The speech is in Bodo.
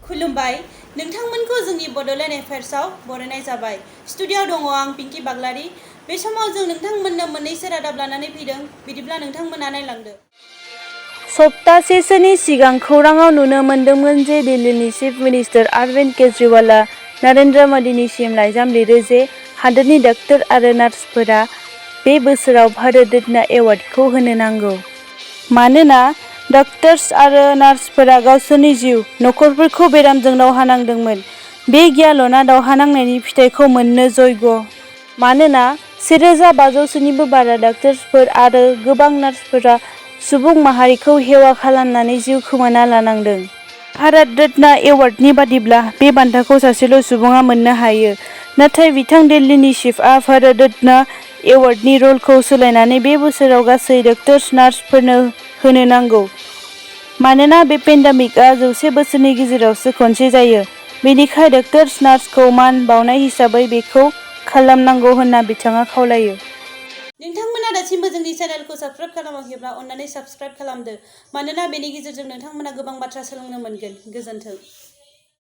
खुलुमबाय नोंथांमोनखौ जोंनि बड'लेण्ड एफेयार्सआव बरायनाय जाबाय। स्टुडिय'आव दङ आं पिंकी बाग्लारी। बे समाव जों नोंथांमोननो मोननैसो रादाब लानानै फैदों, बिदिब्ला नोंथांमोना नायलांदो। सप्तासेसोनि सिगां खौरांआव नुनो मोन्दोंमोन जे दिल्लीनि चिफ मिनिस्टार अरविंद केजरीवालआ नरेन्द्र मदीनिसिम लाइजाम लिरो जे हादोरनि डाक्टार आरो नार्सफोरा बे बोसोराव भारत रत्न एवार्डखौ होनो नांगौ। मानोना डाक्टार्स आरो नार्सफोरा गावसोरनि जिउ, नखरफोरखौ बेरामजों दावहा नांदोंमोन। बे गियाल'ना दावहा नांनायनि फिथाइखौ मोननो जयग'। मानोना 1500 निबो बारा डाक्टार्सफोर आरो गोबां नार्सफोरा सुबुं माहारिखौ हेवा खालामनानै जिउ खोमाना लानांदों। भारत रत्न एवार्डनि बादिब्ला बे बान्थाखौ सासेल' सुबुङा मोननो हायो। नाथाय बिथां दिल्लीनि चिफआ भारत रत्न एवार्डनि रलखौ सोलायनानै बे बोसोराव गासै डाक्टार्स नार्सफोरनो होनो नांगौ। मानोना बे पेन्डेमिकआ 100 बोसोरनि गेजेरावसो खनसे जायो। बेनिखाय डाक्टार्स नार्सखौ मान बावनाय हिसाबै बेखौ खालामनांगौ होनना बिथाङा खावलायो। नोंथांमोना दासिमबो जोंनि चेनेलखौ साबस्क्राइब खालामाखैब्ला अन्नानै साबस्क्राइब खालामदो। मानोना बेनि गेजेरजों नोंथांमोना गोबां बाथ्रा सोलोंनो मोनगोन। गोजोन्थों।